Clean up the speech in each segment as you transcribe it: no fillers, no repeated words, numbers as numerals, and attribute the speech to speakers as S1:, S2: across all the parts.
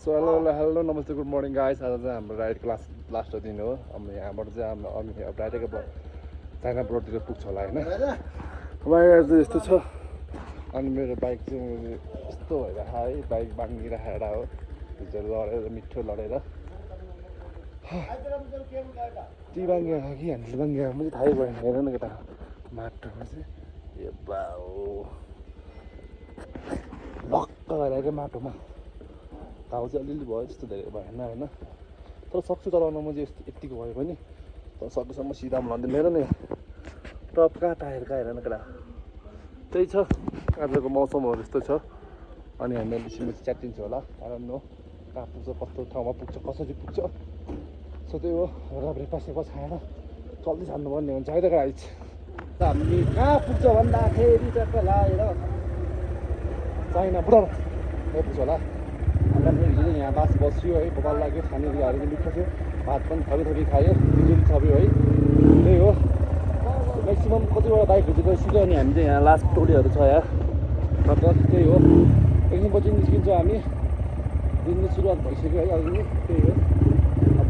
S1: So hello नमस्ते good morning guys. आज चाहिँ हाम्रो राइडको लास्ट दिन हो। अब यहाँबाट चाहिँ हामी अब राइडको चाइना बोर्डतिर पुग्छ होला होइन। बाइक चाहिँ यस्तो छ अनि मेरो बाइक चाहिँ यस्तो भइरहेको है, बाइक बाङ्गिरहेको हो, हिजो लडेर मिठो लडेर ती बाङ्गिया कि ह्यान्डल बाङ्गिया पनि थाहै भएन। हेर न केटा माटोमा चाहिँ ए बाउ भक्क भइरहेको माटोमा घाउ चाहिँ अलिअलि भयो, यस्तो धेरै भएन होइन। तर सक्छु चलाउन म चाहिँ यतिको भयो भने, तर सकेसम्म सिधामा लन्दिनु। हेर न टप कहाँ टायर कहाँ, हेर न केटा त्यही छ। आजको मौसमहरू यस्तो छ अनि हामीलाई बेसी च्याटिन्छ होला, कारण हो कहाँ पुग्छ, कस्तो ठाउँमा पुग्छ, कसरी पुग्छ। सो त्यही हो, र ब्रेकफास्ट खाएर जल्दी छान्नुपर्ने हुन्छ है त गाइज। हामी कहाँ पुग्छ भन्दाखेरि ट्याक्क लाएर चाइना बोर्डर पुग्छ होला। हामीलाई हिजो चाहिँ यहाँ बास बस्यो है, बबाल लाग्यो, खानेकुराहरू पनि मिठो थियो, भात पनि थपी खायो, बिजुली थप्यो है। त्यही हो, म्याक्सिमम् कतिवटा बाइकहरू चाहिँ गइसक्यो अनि हामी चाहिँ यहाँ लास्ट टोलीहरू छ यहाँ मतलब। त्यही हो, एकछिन पछि निस्किन्छ हामी, दिन सुरुवात भइसक्यो है अलिकति। त्यही हो,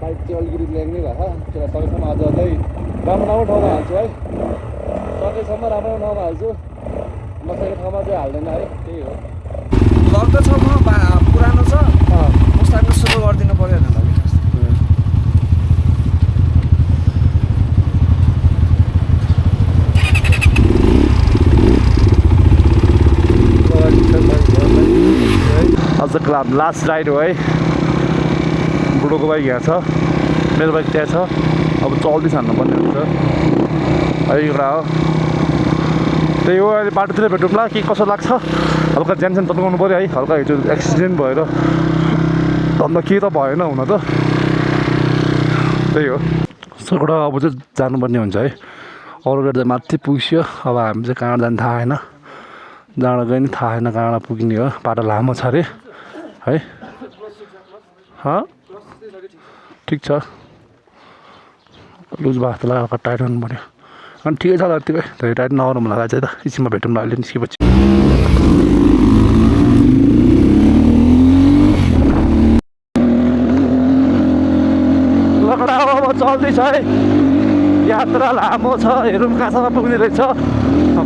S1: बाइक चाहिँ अलिकति ल्याङ नै भएको छ। सकेसम्म आज चाहिँ राम्रो ठाउँमा हाल्छु है, सकेसम्म राम्रो ठाउँमा हाल्छु, नसकेको ठाउँमा चाहिँ हाल्दैन है। त्यही हो,
S2: लग्दो छ म पुरानो छ, मुस्ताङको सुरु गरिदिनु पऱ्यो होइन ल।
S1: आजको लास्ट राइड हो है। बुढोको बाइक यहाँ छ, मेरो बाइक त्यहाँ छ। अब चल्दी छान्नुपर्ने हुन्छ है, एउटा हो। त्यही हो, अहिले बाटोतिर भेटौँला के कसो लाग्छ। हल्का ज्यानस्यान तन्काउनु पऱ्यो है, हल्का हिजो एक्सिडेन्ट भएर अन्त के त भएन हुन त। त्यही हो, सोकडा अब चाहिँ जानुपर्ने हुन्छ है। अरू गाडी चाहिँ माथि पुग्यो, अब हामी चाहिँ कहाँ जानु थाहा होइन, जाँडा गयो नि थाहा छैन कहाँ पुग्ने हो। बाटो लामो छ अरे है। ठिक छ, लुज भएको त हल्का टाइट हुनु पऱ्यो अनि ठिकै छ ल। यतिकै धेरै टाइट नगरौँ होला चाहिँ त, एकछिनमा भेटौँ ल अहिले निस्केपछि। लकडा अब चल्दैछ है, यात्रा लामो छ, हेरौँ कहाँसम्म पुग्ने रहेछ।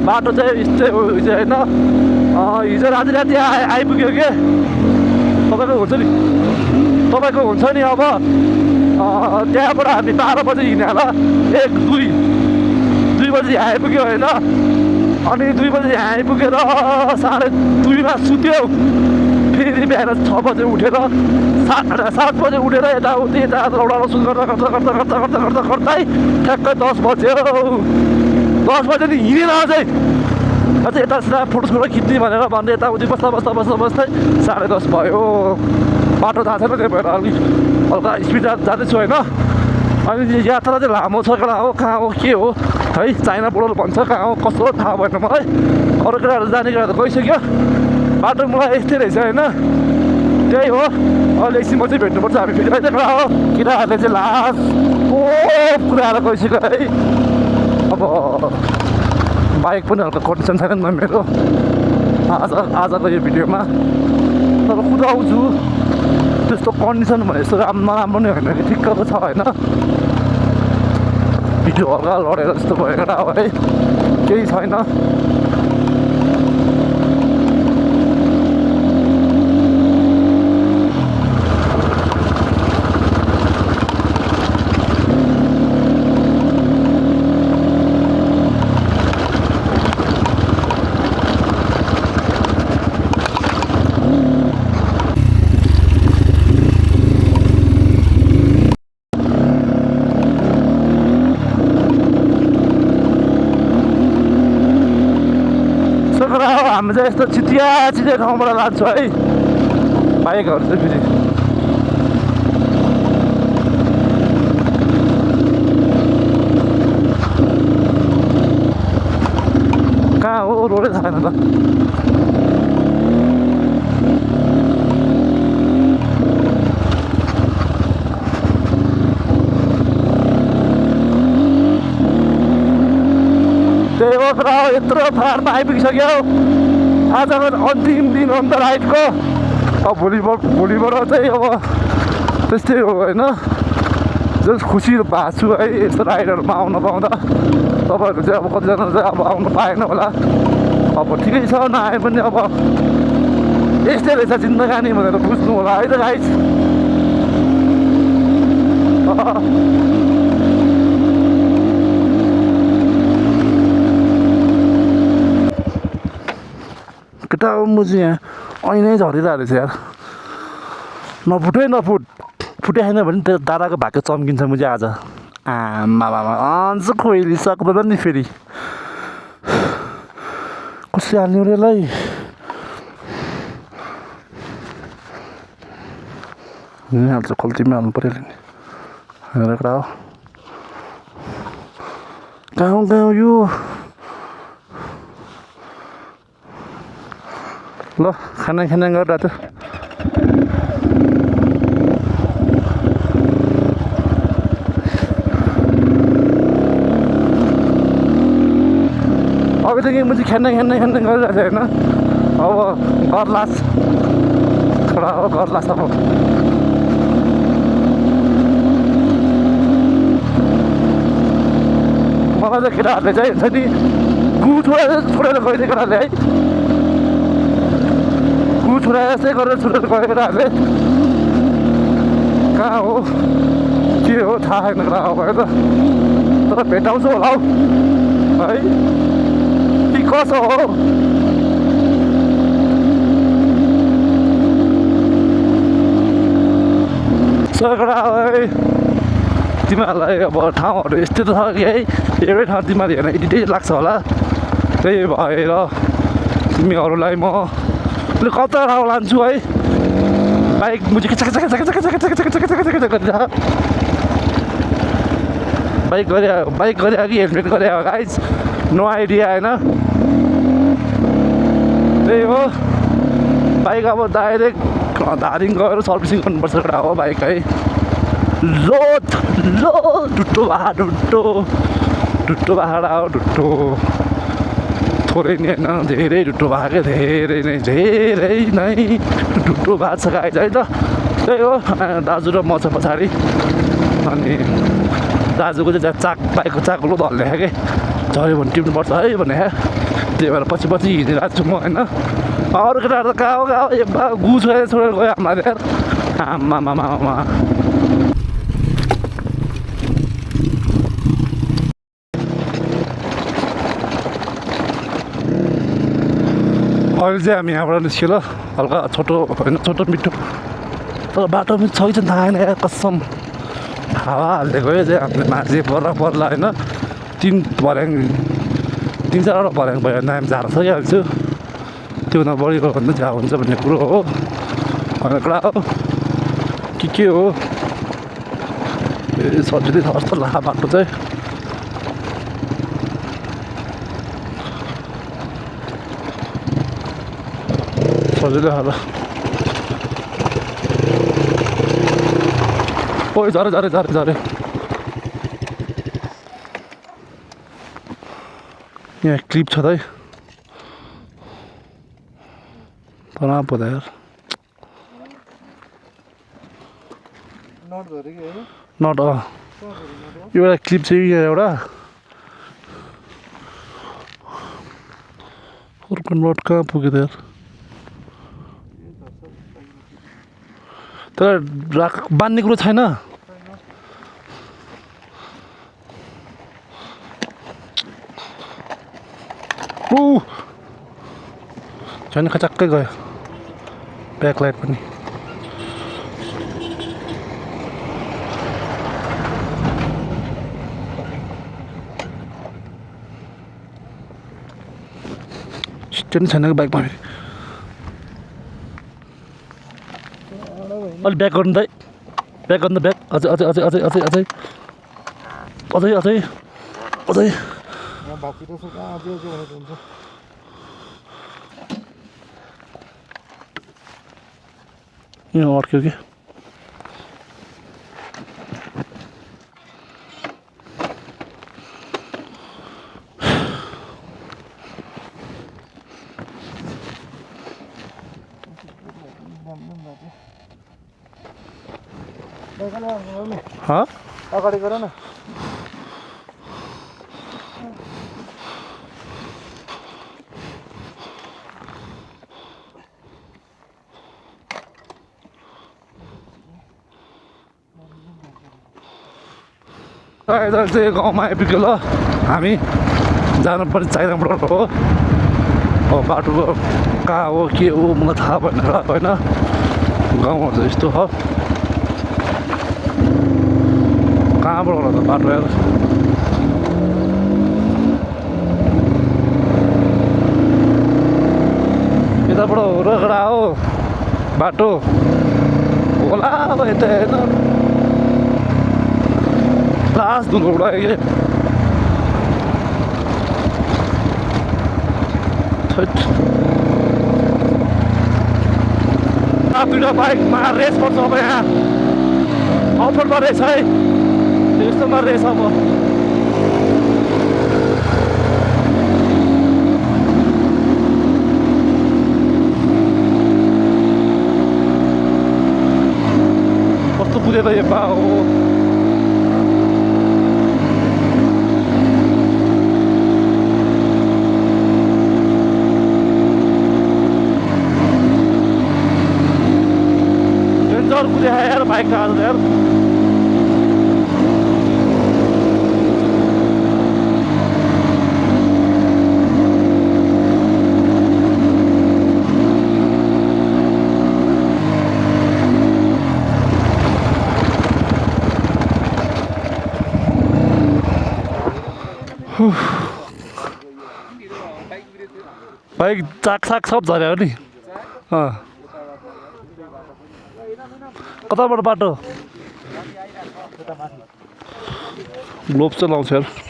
S1: बाटो चाहिँ यस्तै हो हिजो होइन, हिजो राति आइपुग्यो के तपाईँको हुन्छ नि, तपाईँको हुन्छ नि। अब त्यहाँबाट हामी 12 बजी हिँड्यो होला, 1-2 बजी आइपुग्यो होइन। अनि 2 बजी आइपुगेर 2:30मा सुत्यो, फेरि बिहान 6 बजे उठेर 7 बजे उठेर यताउति यता लौडा लसुन गर्दा ठ्याक्कै 10 बज्यो। 10 बजे नि हिँडेन अझै यता सिधा फोटो खिच्ने भनेर भन्दै यताउति बस्दै 10:30 भयो। बाटो थाहा छैन, त्यही भएर अलिक हल्का स्पिड जाँदैछु होइन। अनि यात्रा चाहिँ लामो छ, कहाँ हो कहाँ हो के हो है, चाइना बोर्डर भन्छ, कहाँ हो कस्तो थाहा भएन मलाई। अरू केटाहरू जाने केटाहरू गइसक्यो, बाटो मलाई यस्तै रहेछ होइन। त्यही हो, अहिले एकछिन चाहिँ भेट्नुपर्छ हामी फेरि है। केटा हो, केटाहरूले चाहिँ लास्टको कुराहरू गइसक्यो है। अब बाइक पनि हल्का कन्डिसन छैन नि मेरो आजको यो भिडियोमा, तर कुदाउँछु त्यस्तो कन्डिसन भने यस्तो नराम्रो नै होइन कि, ठिक्कको छ होइन। भिडियो हल्का लडेर जस्तो भयो केटा हो है, केही छैन। हामी चाहिँ यस्तो चिटिया ठाउँबाट लान्छौँ है बाइकहरू चाहिँ। फेरि कहाँ हो रोडै थाहा छैन त। त्यही हो, यत्रो फारमा आइपुगिसक्यो। आजको अन्तिम दिन हो नि त राइडको। अब भोलिबाट चाहिँ अब त्यस्तै हो होइन जस खुसी भएको छु है यस्तो राइडहरूमा आउन पाउँदा तपाईँहरू चाहिँ अब कतिजना चाहिँ अब आउनु पाएन होला अब ठिकै छ नआए पनि अब यस्तै रहेछ जिन्दगानी भनेर बुझ्नु होला है त गाइस केटा म चाहिँ यहाँ ऐनै झरिरहेको रहेछ यार नफुटै नफुट फुटे छैन भने त्यो दादाको भाग्य चम्किन्छ म चाहिँ आज आमा अझ खोइली सक्दैन नि फेरि कसले हाल्ने रेलाई हाल्छ खल्तीमै हाल्नु पऱ्यो नि हेरेर कुरा हो गाउँ गाउँ यो ल खाना गरेर त अघिदेखि म चाहिँ खाना गरिरहेको थिएँ होइन अब गर्लास छोडा हो गर्लास अब मलाई चाहिँ केटाहरूले चाहिँ हुन्छ नि गु छोडेर गइदिएको केटाहरूले है गु छोरा यस्तै गरेर छोडेर गएको केटाहरूले कहाँ हो के हो थाहा छैन कुरा हो भयो त तर भेटाउँछु होला हौ है कि कसो हो सगडा है तिमीहरूलाई अब ठाउँहरू यस्तै त छ कि है एउटै ठाउँ तिमीहरू हेर्न एडिटै लाग्छ होला त्यही भएर तिमीहरूलाई म कता ठाउँ लान्छु है बाइक मुझे बाइक गरे कि हेलमेट गरे गाइज नो आइडिया होइन त्यही हो बाइक अब डाइरेक्ट धारिङ गएर सर्भिसिङ गर्नुपर्छ एउटा हो बाइक है लो डुट्टो भाडा हो डुट्टो थोरै नै होइन धेरै डुट्टो भएको धेरै नै डुट्टो भएको छ गाइज है त त्यही हो दाजु र म छ पछाडि अनि दाजुको चाहिँ बाइकको चाकलो धल्ने कि झऱ्यो भने टिप्नुपर्छ है भने त्यही भएर पछि हिँडिरहेको छु म होइन अरू केटाहरू त कहाँ हो गु छोडेर गयो हाम्रो यार आमा अहिले चाहिँ हामी यहाँबाट निस्क्यो ल हल्का छोटो होइन छोटो मिठो तर बाटो पनि छ कि छैन थाहा छैन यार कसम हावा हाल्दै गयो चाहिँ हामीले मान्छे पर्ला होइन 3-4 भर्याङ भयो भने हामी झार सकिहाल्छु त्योभन्दा बढी गयो भने झ्याउ हुन्छ भन्ने कुरो हो भनेर कुरा हो के हो ए सजिलै छ जस्तो लाग्छ बाटो चाहिँ सजिलै होला ओइ झरे यहाँ क्लिप छ त है पर्दा यार नट एउटा क्लिप चाहिँ यहाँ एउटा अर्को नट कहाँ पुग्यो त यार तर बाँध्ने कुरो छैन छैन खचक्कै गयो ब्याकलाइट पनि स्ट्यान्ड छैन कि बाइकमा अलि ब्याक गर्नु त ब्याक गर्नु त ब्याक अझै यहाँ अड्क्यो कि अगाडि गर न यता चाहिँ गाउँमा आइपुग्यो ल हामी जानुपर्ने चाइना बोर्डर हो अब बाटो कहाँ हो के हो मलाई थाहा भएन होइन गाउँमा चाहिँ यस्तो हो कहाँबाट होला त बाटो यार यताबाट रगडा हो बाटो होला अब यता होइन लास्ट धुलो उडायो दुईवटा बाइकमा रेस पर्छ अब यहाँ अफरोडमा रेस है यस्तोमा रेस अब कस्तो पुगेर यो बा हो कुछ है यार बाइक का यार बाइक चाक साक सब झऱ्यो नि कताबाट बाटो ग्लोभ चाहिँ लाउँछ यार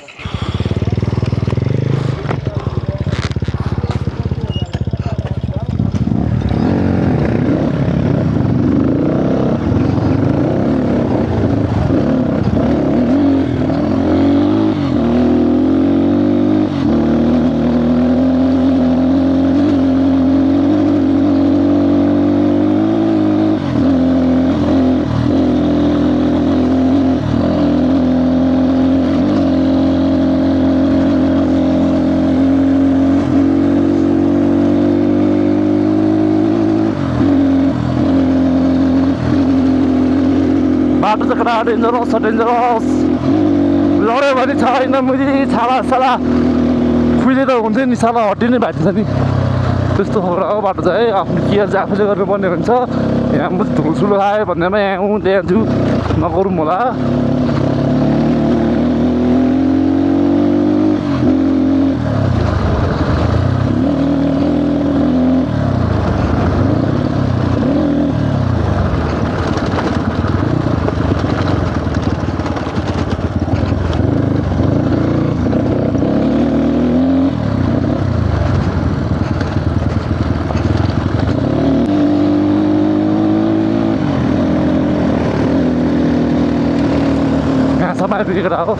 S1: बाटो चाहिँ कडा डेन्जरस डेन्जरस लड्यो भने छैन मुजी छाला साला खुइले त हुन्थ्यो नि साला हड्डी नै भाँचिन्छ नि त्यस्तो हो बाटो चाहिँ है आफ्नो केयर चाहिँ आफूले गर्नुपर्ने हुन्छ यहाँ म धुलसुलो आयो भन्दैमा यहाँ त्यहाँ छु नगरौँ होला समय बिगड़ा हो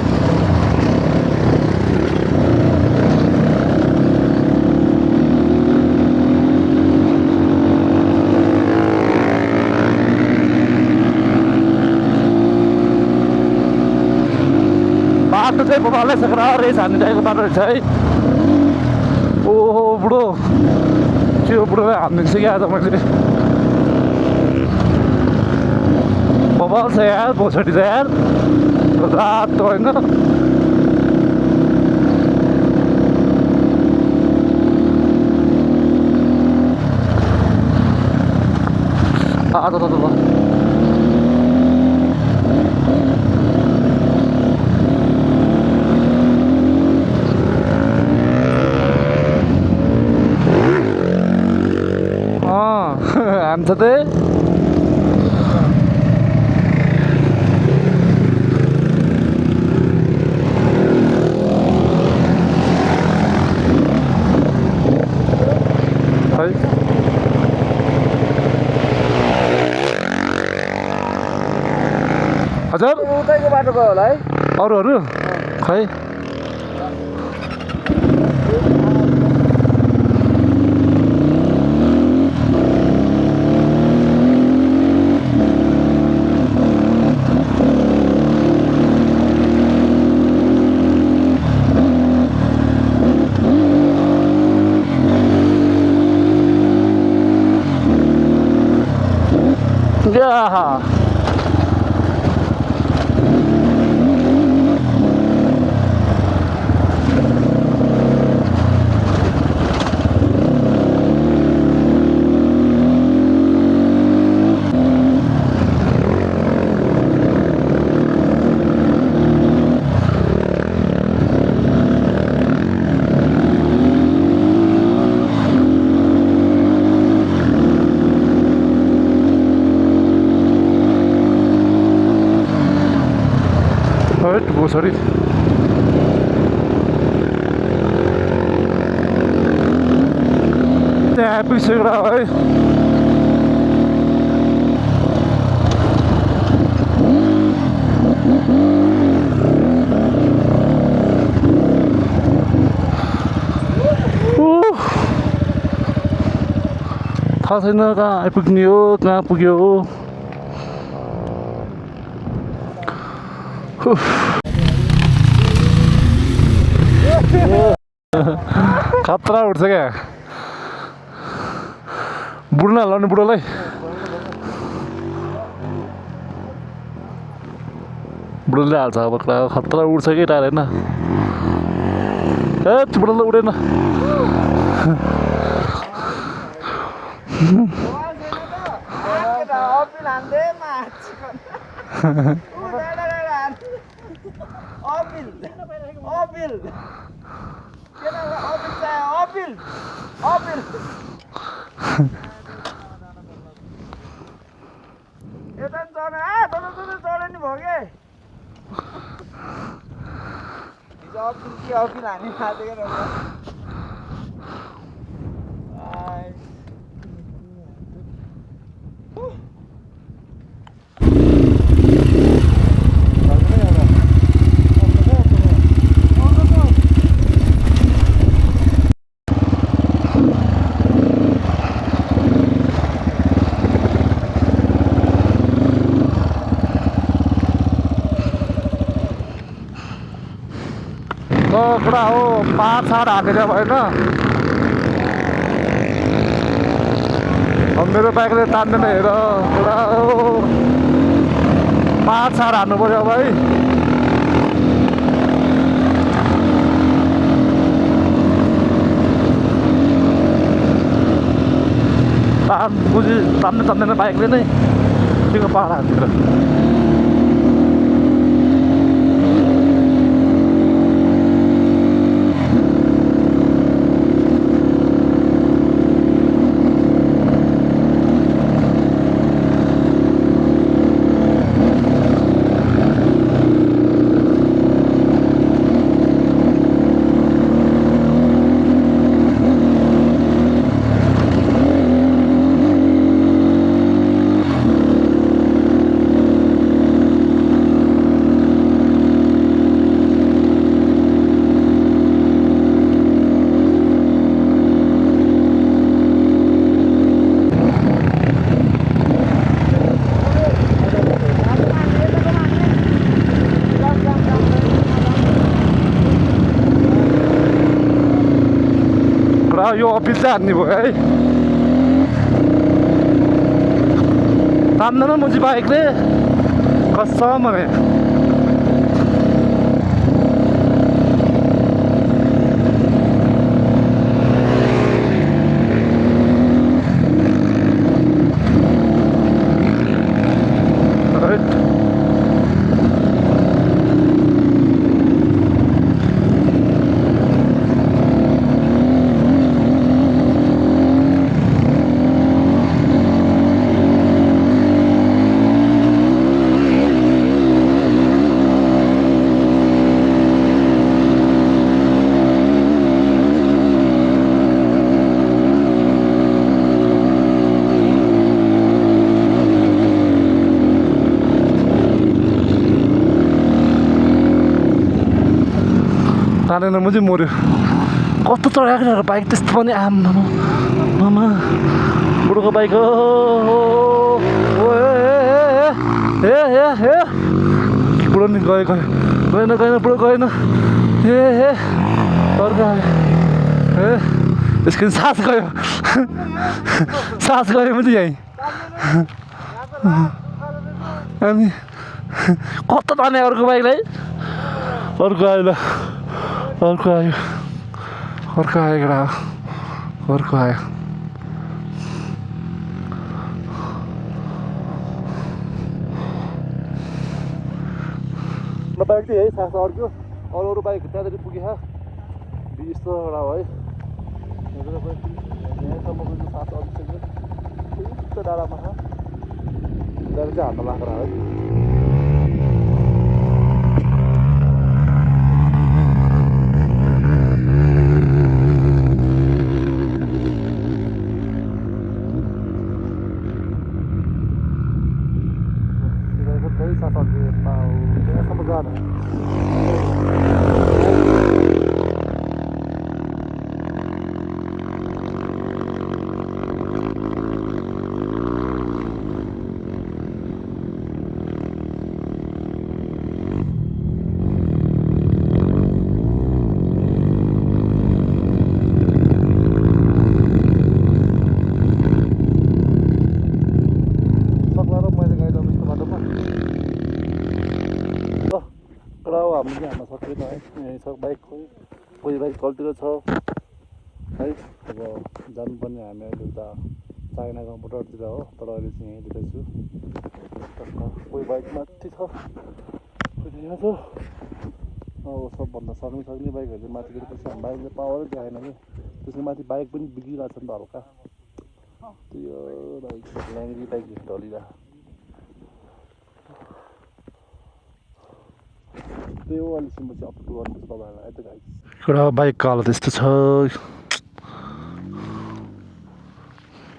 S1: बाटो चाहिँ बबालै सकेर रेस हान्ने टाइपको बाटो रहेछ है ओहो बुढो त्यो बुढोलाई हानिदिन्छ क्या आज मैले बबाल छ यार भोसडी छ यार रात तो होइन हान्छ त हजुर
S2: उतैको बाटो गयो होला है
S1: अरूहरू खै आहा sorry. Happy cigarette, right? थाहा छैन कहाँ आइपुग्ने हो कहाँ पुग्यो हो खतरा उठ्छ क्या बुढ्न हाल्नु बुढोलाई बुढोले हाल्छ अब खतरा उठ्छ कि टाढा होइन ए बुढोलाई उडेन कुरा हो 5-7 हालेर भएन मेरो बाइकले तान्दैन हेर कुरा हो 5-7 हाल्नु पर्यो भाइ तान्दैन बाइकले नै त्यो पाहाड हाल्छ यो अफिस चाहिँ हान्ने भयो है तान्दैन मुजी बाइकले कसम भने तानेन मुझे मर्यो कस्तो चढाएको बाइक त्यस्तो पनि आमा बुढोको बाइक हो बुढो नि गएन बुढो गएन अर्को यसको सास गयो मुझे यहीँ अनि कस्तो ताने अर्को बाइकलाई अर्को आयो ल अर्को आयो केटा अर्को आयो बाइक चाहिँ है खास अड्क्यो अरू बाइक त्यहाँदेखि पुगे 20 तो एउटा है यहाँसम्मको चाहिँ सास अडिसक्यो त्यस्तो डाँडामा छ त्यहाँदेखि चाहिँ हान्न लाग्छ है सास अड्क्यो त्यहाँसम्म जानु हामी चाहिँ हान्न सक्दैन है यहीँ छ बाइक कोही बाइक कल्टिलो छ है अब जानुपर्ने हामी अहिले उता चाइनाको बोर्डरतिर हो तर अहिले चाहिँ यहीँतिर छु कोही बाइक माथि छ कोही यहाँ छ अब सबभन्दा सक्ने बाइकहरू चाहिँ माथि गएपछि हामी बाइकले पावरै देखाएन कि त्यसको माथि बाइक पनि बिग्रिरहेको छ नि त हल्का त्यो बाइक ल्याङ्गी बाइक ढलिरहेको एउटा बाइकको हालत यस्तो छ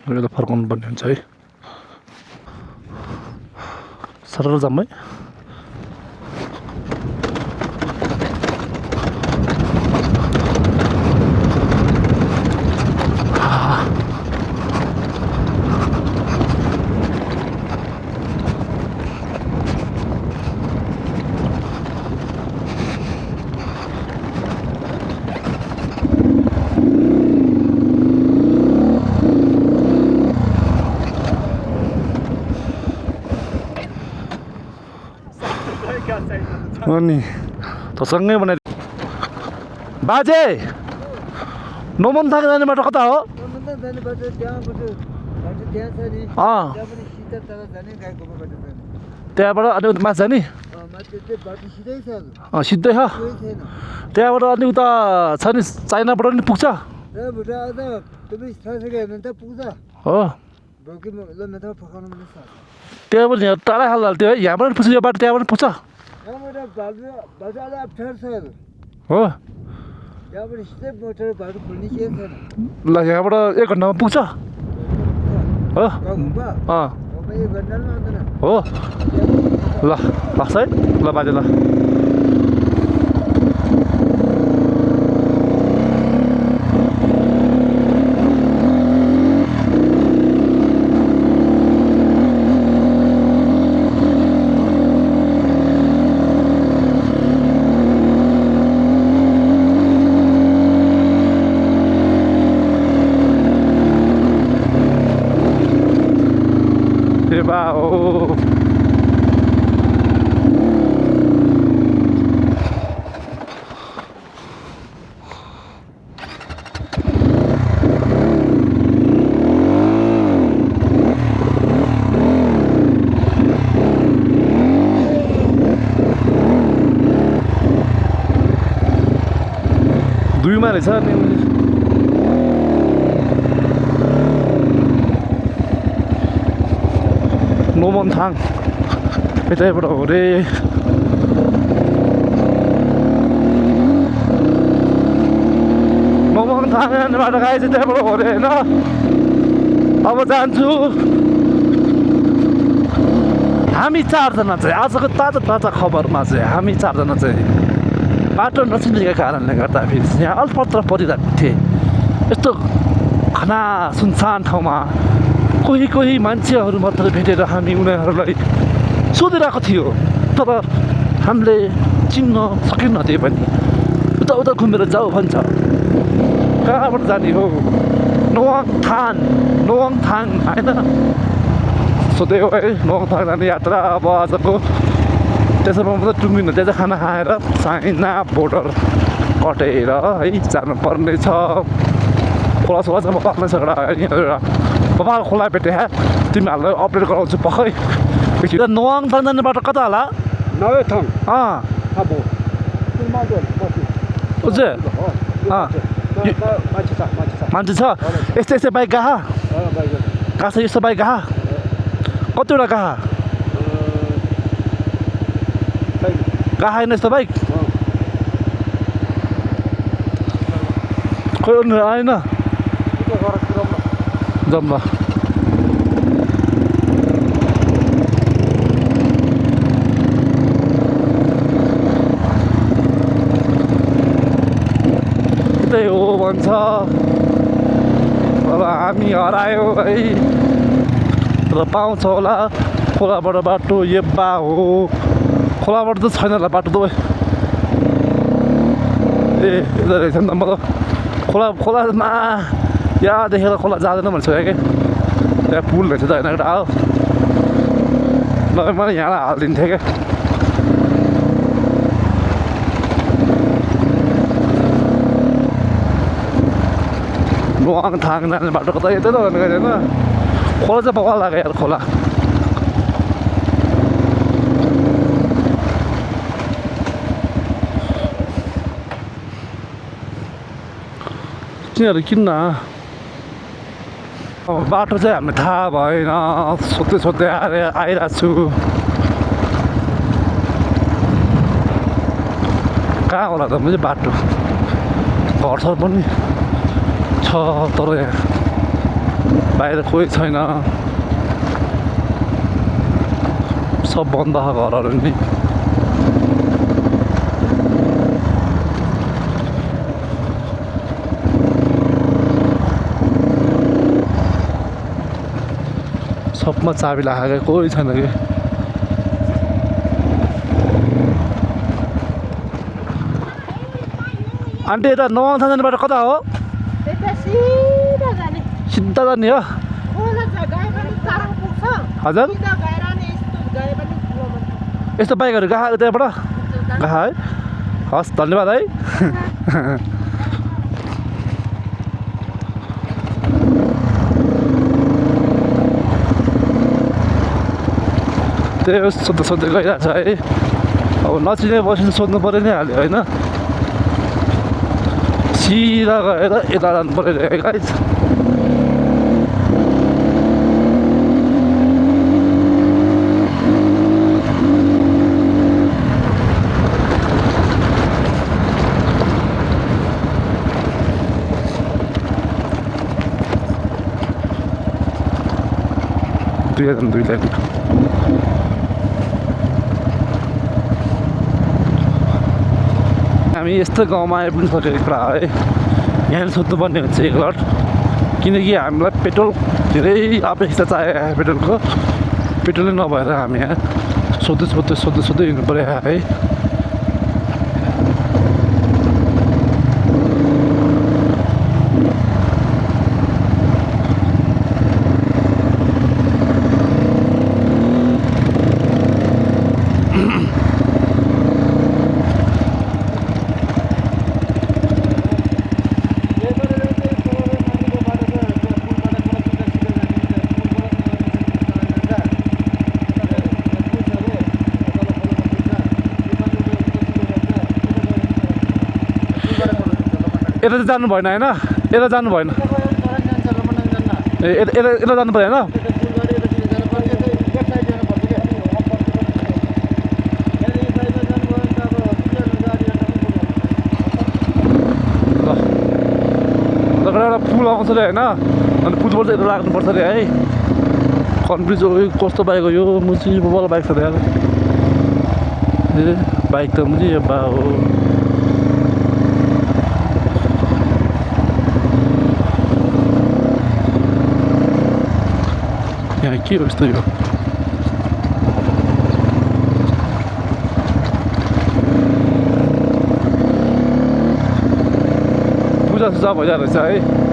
S1: यो त फर्काउनु पर्ने हुन्छ है सरल जाम है अनि तसँगै बनाइ बाजे नोमनथाङ जाने बाटो कता हो त्यहाँबाट अनि उता माथि जाने सिधै छ त्यहाँबाट अनि उता छ नि चाइनाबाट नि पुग्छ हो त्यहाँबाट यहाँ टाढा खाल त्यो है यहाँबाट पुग्छ यो बाटो त्यहाँबाट पुग्छ हो ल यहाँबाट 1 घन्टामा पुग्छ हो हो ल लाग्छ है ल बाजे ल Wow. दुईमा रहेछ नि नोमनथाङ यतैबाट हो रे नोमनथाङबाट गाई चाहिँ त्यहाँबाट हो रे होइन अब जान्छु हामी 4 जना चाहिँ आजको ताजा खबरमा चाहिँ हामी 4 जना चाहिँ बाटो नचिनेको कारणले गर्दाखेरि यहाँ अल्पत्र परिरहेको थिएँ यस्तो घना सुनसान ठाउँमा कोही मान्छेहरू मात्र भेटेर हामी उनीहरूलाई सोधिरहेको थियो तर हामीले चिन्न सकेन त्यही पनि उता घुमेर जाऊ भन्छ कहाँबाट जाने हो नोवाङथाङ होइन सो त्यही हो है नोङथाङ जाने यात्रा अब आजको त्यसमा मात्रै टुङ्गिनु त्यहाँ चाहिँ खाना खाएर चाइना बोर्डर कटेर है जानुपर्ने छ खोला सोला चाहिँ म पाक्नै सकेर एउटा पपाल खोला भेटेँ तिमीहरूलाई अपडेट गराउँछु पक्कै एकछिन नोङथाङ जाने बाटो कता होला
S2: नवेथाङ
S1: अब उजे मान्छे छ यस्तै यस्तै बाइक गहा कहाँ छ यस्तो बाइक गहा कतिवटा गहा गहा होइन यस्तो बाइक खोइ आएन जाऊँ ल त्यही हो भन्छ अब हामी हरायो है र पाउँछ होला खोलाबाट बाटो येब्बा हो खोलाबाट त छैन होला बाटो त ए यता रहेछ नि त म त खोलामा यहाँ देखेर खोला जाँदैन भनिसक्यो क्या त्यहाँ पुल रहेछ त होइन एउटा हो नभए मलाई यहाँ हालिदिन्थेँ क्या नोङथाङ जाने बाटो कता यतै त होइन खोला चाहिँ बगाल लाग्यो यार खोला तिनीहरू किन्न अब बाटो चाहिँ हामीलाई थाहा भएन सोध्दै सोध्दै आइरहेको छु कहाँ होला त मैले बाटो घरसर पनि छ तर यहाँ बाहिर कोही छैन सब बन्द छ घरहरू नि सबमा चाबी लगाएको कोही छैन कि आन्टी यता नोङथाङ जाने बाटो कता हो सिधा जाने हो हजुर यस्तो बाइकहरू गएको त्यहाँबाट गएको है हस् धन्यवाद है त्यही हो सोध्दै सोध्दै गइरहेको छ है अब नचिने बसेर सोध्नु पऱ्यो नि हाल्यो होइन सिधा गएर यता जानु पऱ्यो गाइज दुई लाइन हामी यस्तो गाउँमा आइपुगिसकेको कुरा है यहाँ सोध्नुपर्ने हुन्छ एक लट किनकि हामीलाई पेट्रोल धेरै अपेक्षा चाहियो पेट्रोलको पेट्रोलै नभएर हामी यहाँ सोध्दै हिँड्नु पऱ्यो है यता चाहिँ जानु भएन होइन यता जानु भएन ए यता जानु पऱ्यो होइन एउटा पुल आउँछ अरे होइन अनि पुलबाट चाहिँ यता लाग्नुपर्छ अरे है कन्फ्युज कस्तो बाइक हो यो मुची बल बाइक छ त ए बाइक त मुची यो बा हो यहाँ के हो यस्तो यो पूजा भइरहेको रहेछ है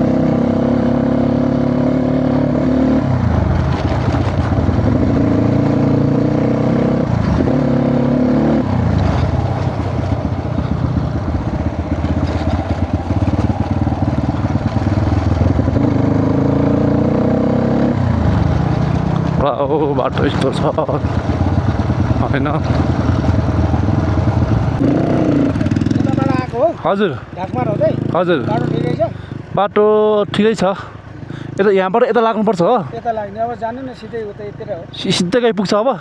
S1: बाटो यस्तो छ होइन।
S2: यताबाट आएको हो
S1: हजुर
S2: ढाकमार हुँदै
S1: हजुर
S2: बाटो ठिकै छ
S1: बाटो ठिकै छ। यता यहाँबाट यता लाग्नुपर्छ हो
S2: यता लाग्ने अब जानु न सिधै उता यतिर हो
S1: सिधै पुग्छ अब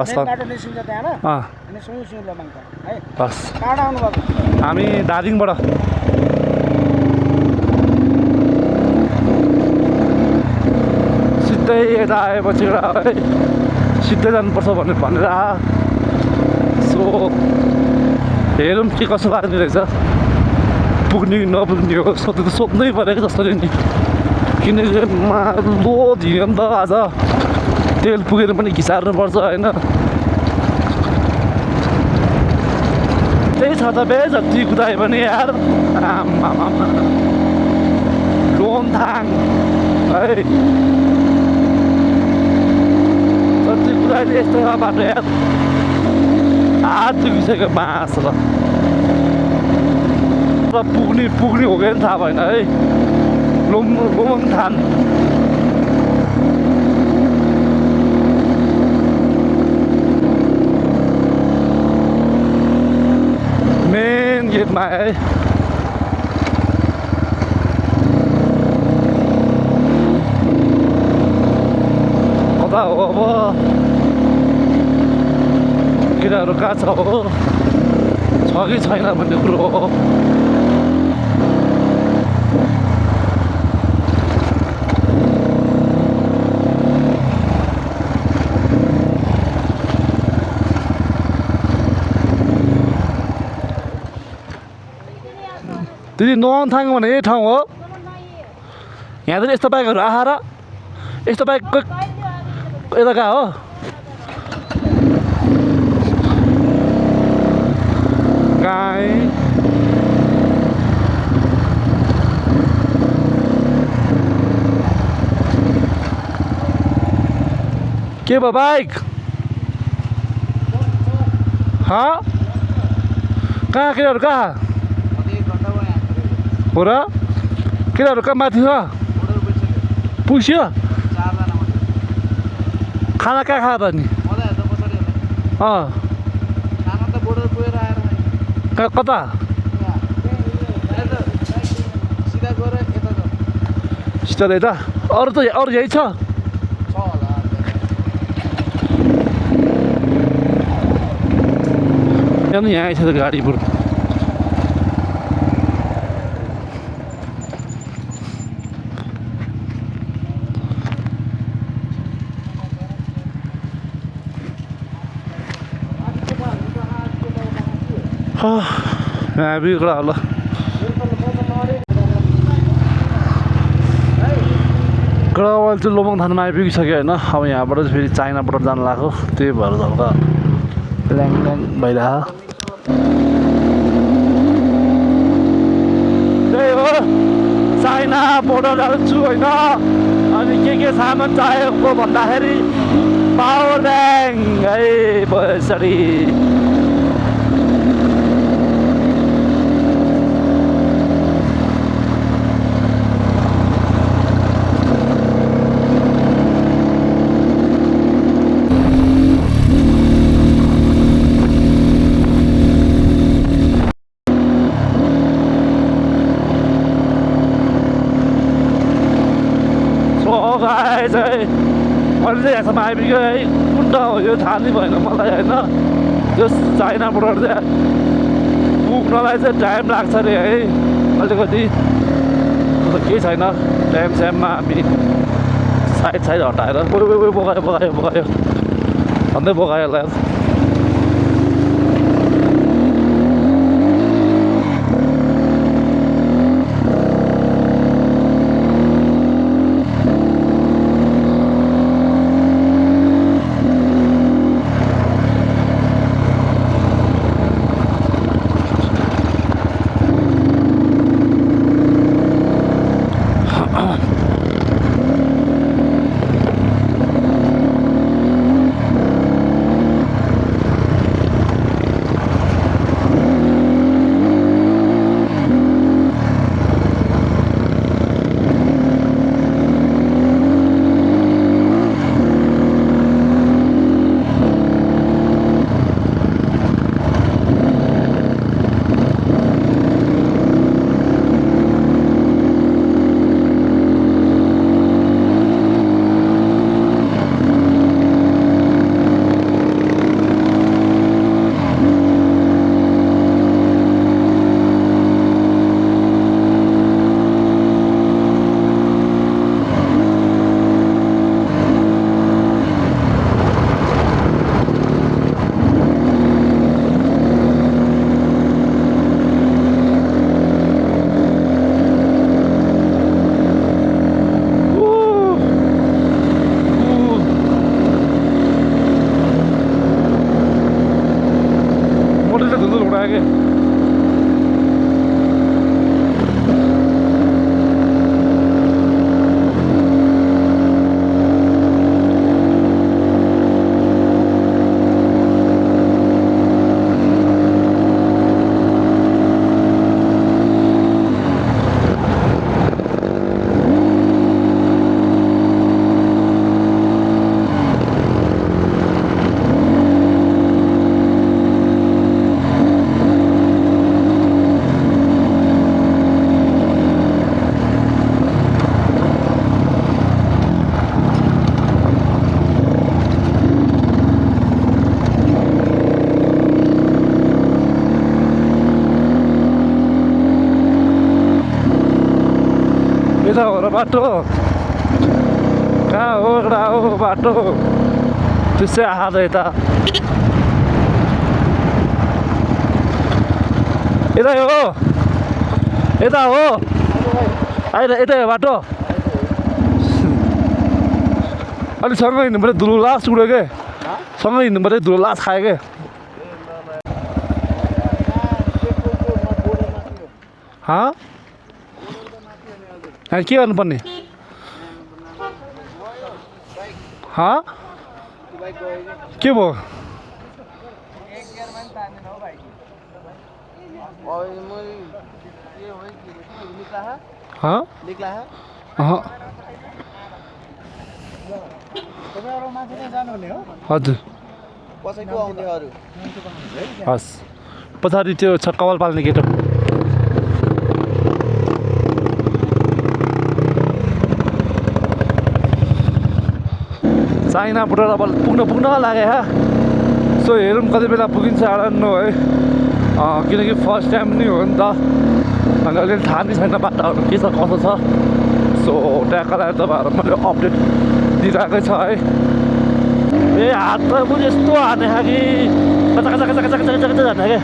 S1: हस् त
S2: मेन बाटो निस्किन्छ त्यहाँबाट
S1: अँ
S2: अनि सुई लमाङ्का है
S1: हस्
S2: कहाँबाट आउनु भएको
S1: हामी दार्जिलिङबाट सिधै यता आएपछि है सिधै जानुपर्छ भनेर सो हेरौँ के कसो लाग्ने रहेछ पुग्ने कि नपुग्ने हो सोध्नै परेको जस्तो नि किनकि लो धियो नि त आज तेल पुगेर पनि घिसार्नुपर्छ होइन त्यही छ त बे जति कुदायो भने यार आमा लोनथाङ है जति कुदायो यस्तो बाटो यार हात दुखिसक्यो बाँस र पुग्ने हो कि थाहा भएन है लोमङथान मेन गेटमा है कता हो अब केटाहरू कहाँ छ हो छ कि छैन भन्ने कुरो हो दिदी नोङथाङ भने यही ठाउँ हो यहाँदेखि यस्तो बाइकहरू आएर यस्तो बाइक यता कहाँ हो कहीँ के भयो बाइक कहाँ केटाहरू कहाँ हो र केटाहरू कहाँ माथि छ पुग्यो खाना कहाँ खायो त नि कता सिधा यता अरू यही छ यहाँ आइछ त गाडी बरु बिग्रा होला ग्राउन्ड चाहिँ लोमङथानमा आइपुगिसक्यो होइन अब यहाँबाट चाहिँ फेरि चाइनाबाट जानु लाग्यो त्यही भएर हल्का ल्याङ भइरहेको त्यही हो चाइना बोर्डर जान्छु होइन अनि के सामान चाहिएको भन्दाखेरि पावर ब्याङ्क है यसरी चाहिँ मैले चाहिँ यहाँसम्म आइपुग्यो है कुन ठाउँ हो यो थाहा नै भएन मलाई होइन त्यो चाइनाबाट चाहिँ पुग्नलाई चाहिँ टाइम लाग्छ अरे है अलिकति केही छैन टाइम स्याममा हामी साइड हटाएर बोकायो भन्दै बोकायो होला भयो कि यता हो र बाटो कहाँ हो एउटा हो बाटो त्यसै आहा त यता यता हो यता हो यतै हो बाटो अलिक सँगै हिँड्नु पऱ्यो धुलो लास उड्यो के सँगै हिँड्नु पऱ्यो धुलो लास खायो के हाँ के गर्नुपर्ने हाँ के भयो हाँ हजुर हस् पछाडि त्यो छ कपाल पाल्ने केटो चाइनाबाट अब पुग्न लाग्यो सो हेरौँ कति बेला पुगिन्छ आडन्नु है किनकि फर्स्ट टाइम नि हो नि त अनि अलिअलि थाहा पनि छैन बाटोहरू के छ कसो छ सो त्यहाँका लागि तपाईँहरू मैले अपडेट दिइरहेकै छ है ए हात त म यस्तो हाने खा कि कता कता कता कता कता कता जाने क्या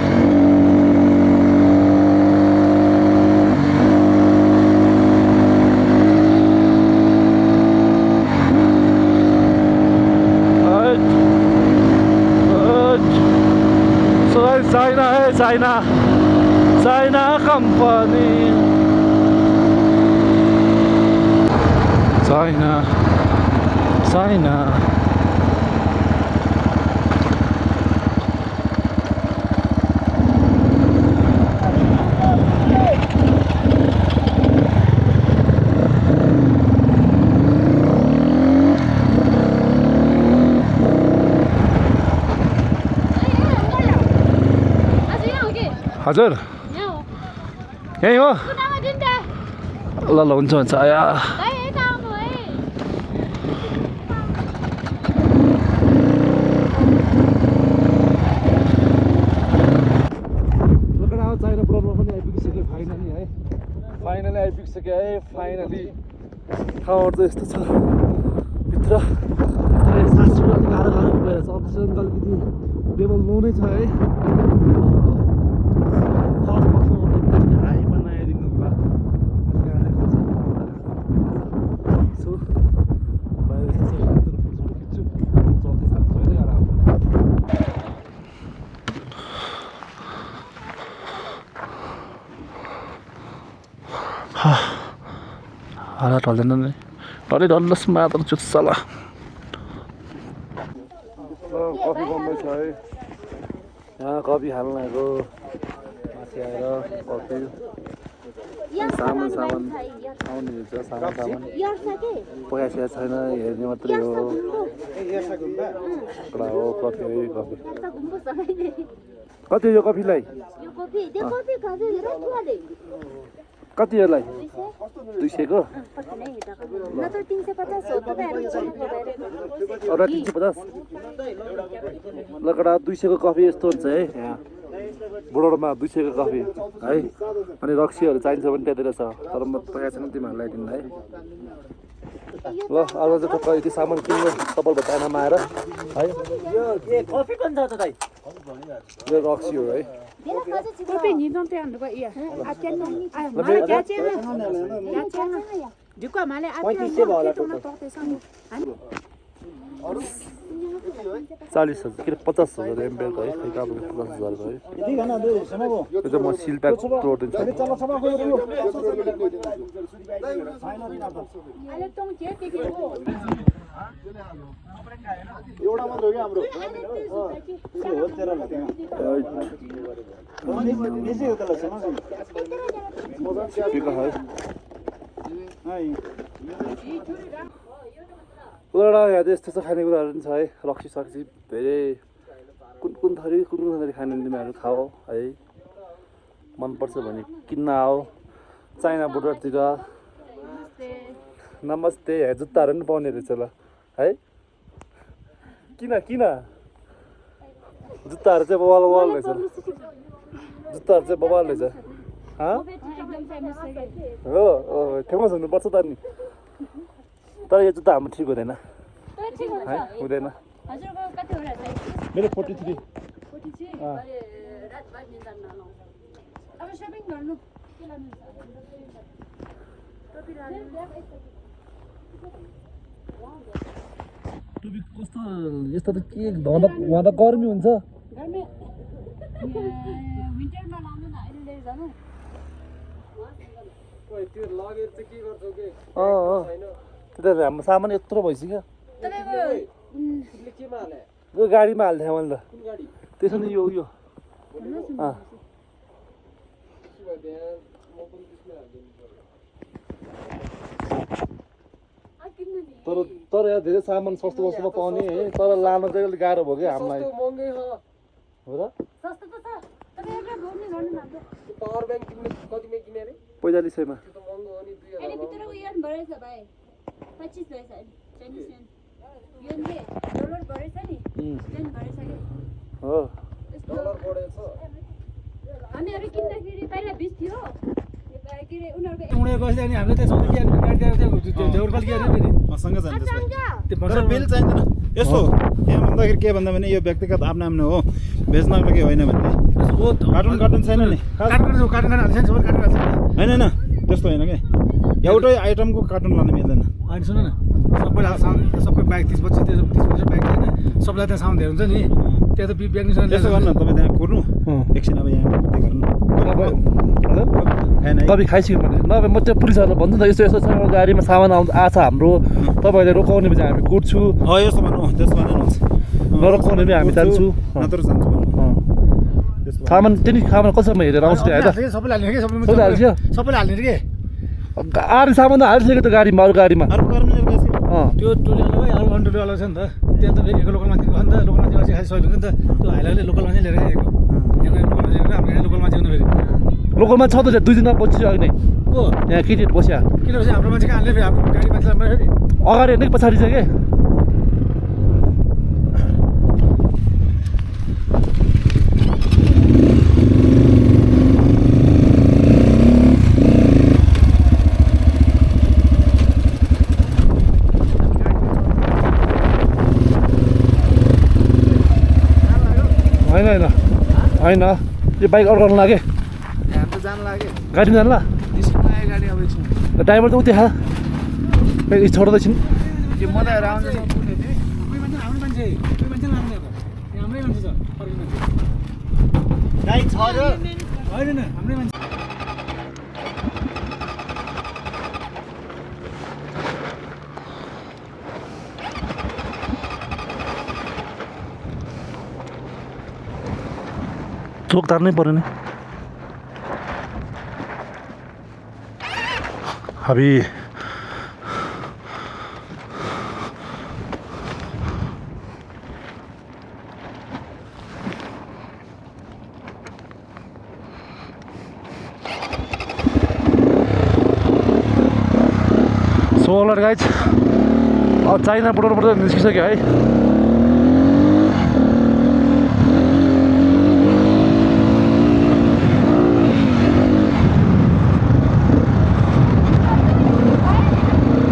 S1: China है China company China हजुर यही हो ल ल हुन्छ आया चाइना प्रब्लम पनि आइपुगिसक्यो फाइनली है आइपुगिसक्यो है फाइनली ठाउँहरू त यस्तो छ भित्र सास अलिक गाह्रो भएर छ अक्सिजन अलिकति लेभल लो नै छ है हालत हल्दैन नि डरै डल्लोस् मात्र चुच्चाला कफी बन्दै छ है यहाँ कफी हाल्न आएको माथि आएर कफी सामान आउने हुन्छ सामान पकाइसकेको छैन हेर्ने मात्रै हो कडा हो कफी कति हो यो कफीलाई कति यसलाई 200 को
S3: नत्र 350 हो
S1: अरे 350 लकडा 200 को कफी यस्तो हुन्छ है यहाँ बुढोमा 200 को कफी है अनि रक्सीहरु चाहिन्छ भने त्यतिर छ तर म पैसा छैन तिमीहरुलाई दिन है ल आज चाहिँ ठक्क यति सामान किन्नु सफल बताएनमा आएर है
S4: यो के कफी पनि छ त दाइ
S1: यो रक्सी हो है
S3: 这边你弄这样的吧，也，啊，这弄，哎，马来加钱了，加钱了，就干嘛嘞？啊，这样，这么多的上面，啊，
S1: 40,000 के 50,000 एम्पियरको है खै काबुको 50,000 है यो चाहिँ म सिल प्याक तोडिदिन्छु
S3: अहिले तँ के के हो
S5: एउटा मात्र हो कि हाम्रो
S1: लडा यहाँ चाहिँ यस्तो खानेकुराहरू पनि छ है रक्सी सक्सी धेरै कुन थरी खाने तिमीहरू खाऊ है मनपर्छ भने किन्न आऊ चाइना बोर्डरतिर नमस्ते यहाँ जुत्ताहरू पनि पाउने रहेछ ल है किन जुत्ताहरू चाहिँ बबाल रहेछ जुत्ताहरू चाहिँ बबाल रहेछ हो फेमस हुनुपर्छ त नि तर यो जुत्ता हाम्रो ठिक हुँदैन है हुँदैन मेरो 43 टोपी कस्तो यस्तो त के वहाँ त गर्मी हुन्छ त्यता हाम्रो सामान यत्रो भइसक्यो यो गाडीमा हाल्थेँ मैले त त्यसो नि यो तर यहाँ धेरै सामान सस्तो सस्तोमा पाउने है तर लान चाहिँ अलिक गाह्रो भयो क्या हामीलाई हो र 4500 मा हो
S3: हामीहरू किन्दाखेरि पहिला 20 थियो
S5: तर बिल चाहिँदैन यस्तो यहाँ भन्दाखेरि के भन्दा भने यो व्यक्तिगत आफ्नो आफ्नो हो बेच्नको लागि होइन भने कार्टुन छैन नि होइन त्यस्तो होइन क्या एउटै आइटमको कार्टुन लानु मिल्दैन
S6: होइन सुन न सबै बाइक 30-25 बाइक छैन सबलाई त्यहाँ सामान धेरै हुन्छ नि त्यहाँ त ब्याग्नेसन
S5: त्यसो गर्नु तपाईँ त्यहाँ कुर्नु एकछिन अब यहाँ गर्नु
S1: तपाईँ खाइसक्यो भने नभए म त्यो पुलिसहरूलाई भन्छु नि त यस्तो छ गाडीमा सामान आछ हाम्रो तपाईँहरूले रोकाउने भने हामी कुट्छु
S5: यस्तो भन्नु त्यसमा हुन्छ
S1: नरोकाउने पनि हामी जान्छु
S5: नत्र जान्छु
S1: सामान त्यही सामान कसैमा हेरेर आउँछ त्यो होइन
S6: सबैले हाल्ने कि
S1: सबैले हाल्छ
S6: सबैले हाल्ने कि
S1: आधी सामान त हालिसक्यो त गाडीमा अरू गाडीमा
S6: त्यो टोली अलगै अरू अन्य टोली अलग छ नि त त्यहाँ त फेरि लोकल मान्छे भयो नि त लोकल मान्छे अझै खालि सहयोग हुन्छ नि त त्यो हाइलाले लोकल मान्छे लिएर गएको यहाँ लोकल मान्छे हाम्रो यहाँ लोकल मान्छे हुनु फेरि
S1: लोकलमा छ त 2 दिन बसिसक्यो अघि नै
S6: को
S1: यहाँ केटीहरू बस्या
S6: किनभने हाम्रो मान्छे कहाँ हाल्ने फेरि हाम्रो गाडी मान्छे राम्रो फेरि
S1: अगाडि हेर्ने पछाडि छ के होइन यो बाइक अड्काउनु लाग्यो गाडीमा जानु ल ड्राइभर त उति खा छोड्दैछन् चोक तार्नै पर्यो नि अभी सो अलर्ट गाइज चाइना बोर्डरबाट निस्किसक्यो है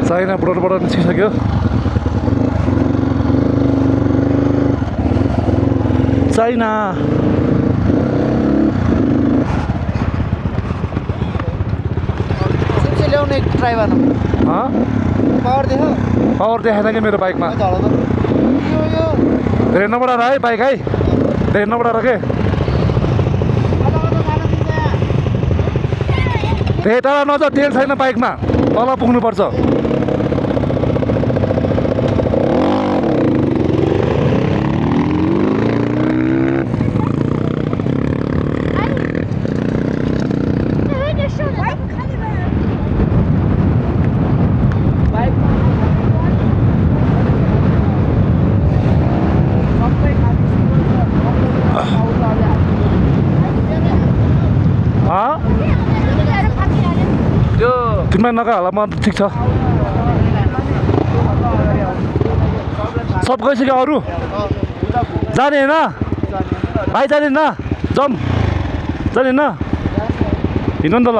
S1: चाइना बोर्डरबाट निस्किसक्यो चाइना
S2: ल्याउने ड्राइभर पावर देखाएन कि मेरो बाइकमा
S1: यो धेरै नबढाएर है बाइक है धेरै नबढाएर के धेरै टाढा नजा तेल छैन बाइकमा तल पुग्नुपर्छ तिमीलाई नगएको म ठिक छ सब गइसक्यो अरू जाने होइन भाइ जाने न जम जाने न हिँड्नु नि त ल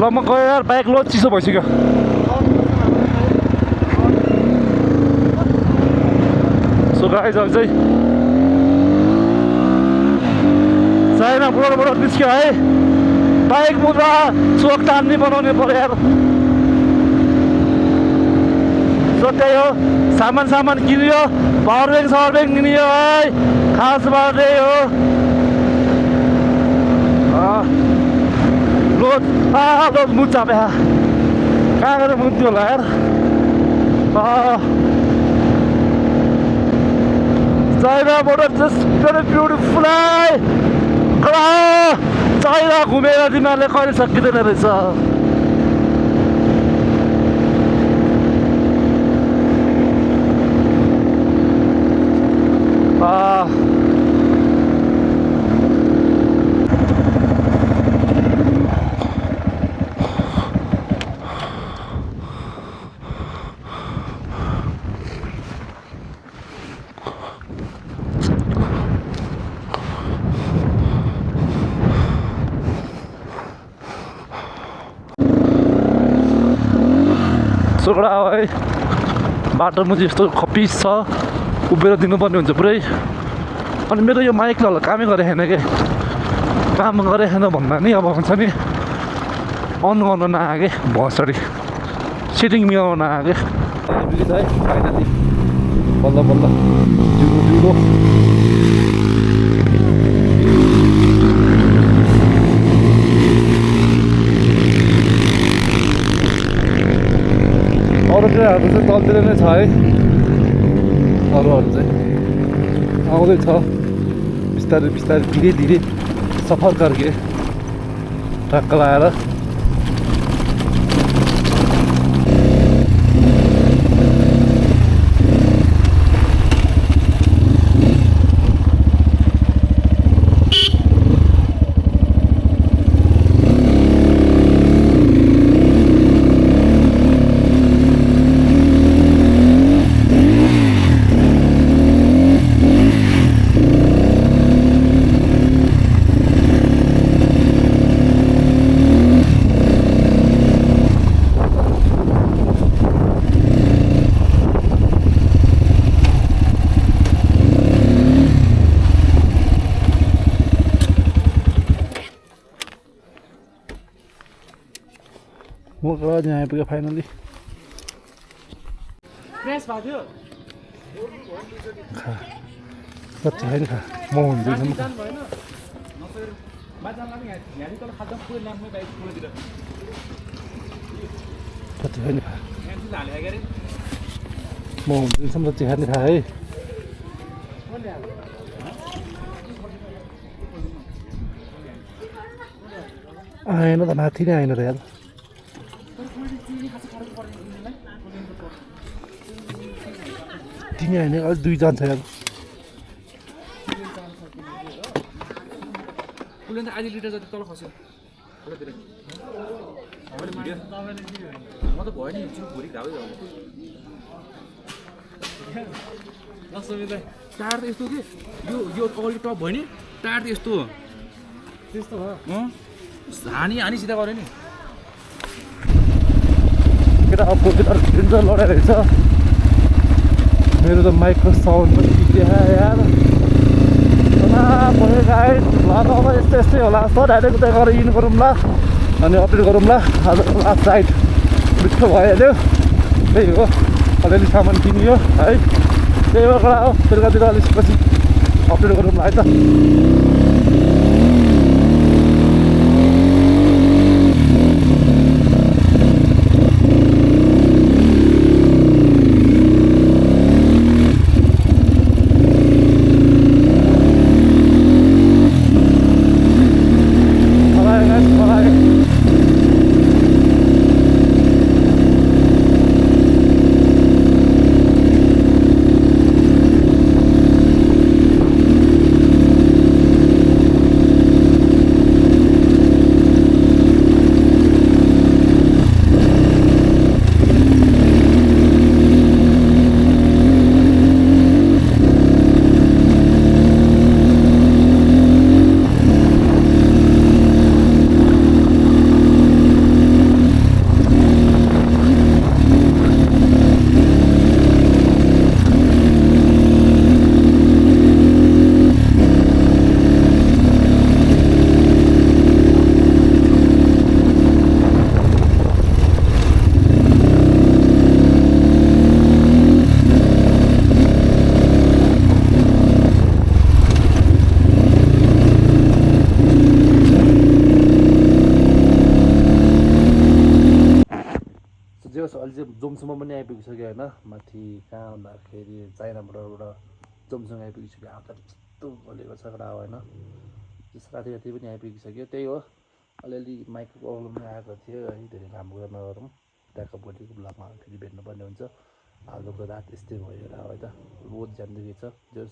S1: ल म गएँ यार बाइक लो चिसो भइसक्यो सो गाइज अब चाहिँ चाइना बुढाबाट निस्क्यो है बाइक मुद्रा चोक तान्ने बनाउने पऱ्यो यार सो त्यही हो सामान किनियो पावर ब्याङ्क किनियो है खास बात त्यही हो लोड मुद चापे कहाँ गएर मुद्यो होला यार China border just very beautiful China घुमेर तिमीहरूले कहिले सकिँदैन रहेछ सोकडा है बाटो मुझे यस्तो खपिस छ उभिएर दिनुपर्ने हुन्छ पुरै अनि मेरो यो माइकले होला कामै गरेको छैन के काम गरेको छैन भन्दा नि अब भन्छ नि अन गर्न नआए के भसरी सिटिङ मिलाउन नआए के है फाइनली बल्ल बल्ल जिरो अरू कुराहरू चाहिँ तलतिर नै छ है अरूहरू चाहिँ आउँदैछ बिस्तारै धीरे धीरे सफर करके ट्रक लगाएर आज यहाँ आइपुग्यो फाइनली कति होइन खा म हुँदैन कति होइन खा म हुँदैनसम्म रच्ची खाने खा है आएन त माथि नै आएन त यार तिमी होइन अझ दुई जान्छ यार
S2: आधी लिटर जति तल खस्यो म त भयो नि भोलि घाबै टायर त यस्तो के यो अगाडि टप भयो नि टायर त यस्तो
S6: त्यस्तो भयो
S2: हानी सिधा गऱ्यो नि
S1: केटा अब केटा लडाइरहेछ मेरो त माइक्रो साउन्ड पनि बिग्रियो यार भयो गाइड ल त अब यस्तै यस्तै होला जस्तो डाइरेक्ट उता गएर इन गरौँ ल अनि अपडेट गरौँ ल आज लास्ट राइड मिठो भइहाल्यो त्यही हो अलिअलि सामान किनियो है त्यही भएर हो बेलुकातिर अलिक पछि अपडेट गरौँ ल है त जे होस् अहिले चाहिँ जोमसम्म पनि आइपुगिसक्यो होइन माथि कहाँ भन्दाखेरि चाइनाबाट एउटा जोमसम्म आइपुगिसक्यो हात कस्तो भलेको छ कडा होइन त्यस राति राति पनि आइपुगिसक्यो त्यही हो अलिअलि माइकको प्रब्लम पनि आएको थियो है धेरै काम गर्न नगरौँ ब्याकअप भोलिको ब्लगमा फेरि भेट्नुपर्ने हुन्छ आजको रात यस्तै भयो र है त बहुत ज्यान दुखेको छ जस